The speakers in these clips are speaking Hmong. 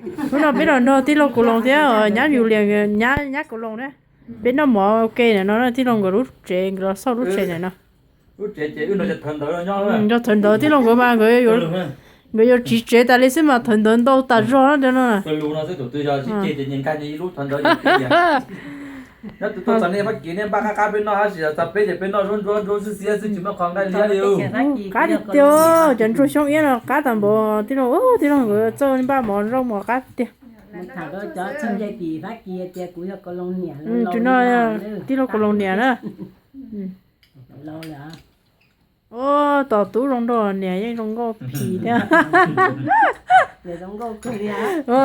Hnub no peb los nrog tij laug Kaus Loos thiab nyab Yus Lias, nyab Kaus Loos na. Peb noj mov ua ke ntawm no, tij laug nkawd lub tsev, nkawd los xauj lub tsev ntawm no. Yog thawv ntawd tij laug nkawd mas nkawd yuav tsiv tsev tas li xwb mas thawv ntawd ntau tas zog no. Qab tiag tiag, cov ntsuag xyoob iab no qab tas npaum, tij laug, tij laug nkawd txawj npaj mov nroj mov qab tiag. Tus no tij laug Kaus Loos niam na. Ua tom tub zoo nraug, niam yeej zoo nkauj phis thiab. Ho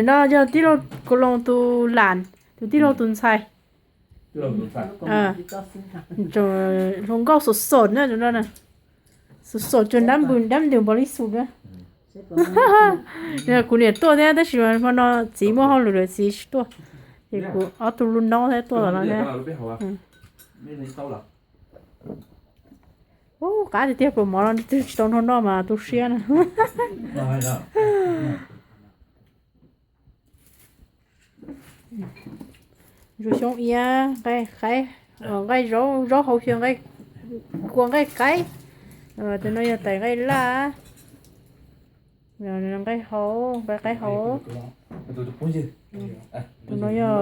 no yog tij laug Kaus Loos tus lam, tus tij laug tus ntxhais. Zoo nkauj xom xom na, zoo xom xom cuag dab ntws npaum li xus na. Kuv niam tuaj thiab tab sis hmo no txiv muaj hauj lwm lawm txiv tsis tuaj, ces kuv ob tug lub nob thiab tuaj los no thiab. Ub, qab tiag tiag, pluas mov no twb tsis tau noj noj mas tu siab na. Ntsuag xyoob iab, nqaij qaib, nqaij zaub, zaub hauv xyaw, kua nqaij qaib. Tus no yog tais nqaij laj, nqaij hauv, nqaij qaib hauv. Tus no yog,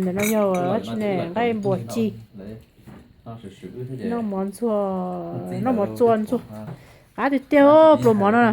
ntawm no yog tsi ne, nqaij npuas ci. Noj mov ntxuag, noj mov txua ntxuag. Qab tiag tiag pluas mov no.